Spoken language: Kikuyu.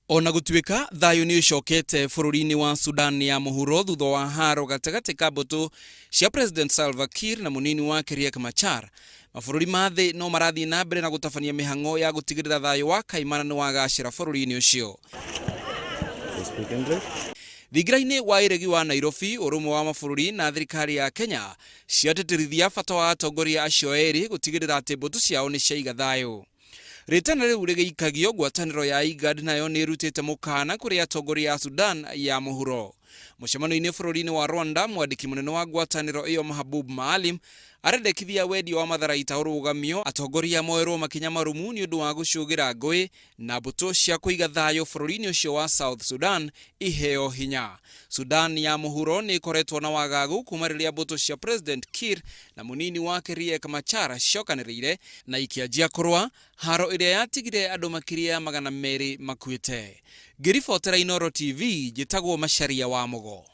Ona gũtuĩka thayũ nĩ ũcokete bũrũri-inĩ wa Sudan ya mũhuro thutha wa haro gatagatĩ ka mbũtũ cia President Salva Kiir na mũnini wake Riek Machar, mabũrũri ma thĩ no marathiĩ na mbere na gũtabania mĩhang'o ya gũtigĩrĩra thayũ wa kaimana nĩ wagacĩra bũrũri-inĩ ũcio. Thingira-inĩ wa iregi wa Nairobi, ũrũmwe wa mabũrũri na thirikari ya Kenya ciatĩtĩrithia bata wa atongoria acio erĩ gũtigĩrĩra atĩ mbũtũ ciao nĩ ciaiga thayũ. Rĩtana rĩu rĩgĩikagio, ngwatanĩro ya IGAD nayo nĩ ĩrutĩte mũkaana kũrĩ atongoria a Sudan ya mũhuro. Mũcemanio-inĩ bũrũri-inĩ wa Rwanda, mwandĩki mũnene wa ngwatanĩro ĩyo Mahabub Maalim arendekithia wendia wa matharaita ũrũgamio, atongoria moerwo makinya marũmu nĩ ũndũ wa gũcũgĩra ngũĩ na mbũtũ cia kũiga thayũ bũrũri-inĩ ũcio wa South Sudan iheo hinya. Sudan ya mũhuro nĩ ĩkoretwo na wagagu kuma rĩrĩa mbũtũ cia President Kiir na mũnini wake Riek Machar ciokanĩrĩire na ikĩanjia kũrũa, haro ĩrĩa yatigire andũ makĩria ya 200 makuĩte. Ngĩribotera Inooro TV, njĩtagwo Macharia wa Mũgo.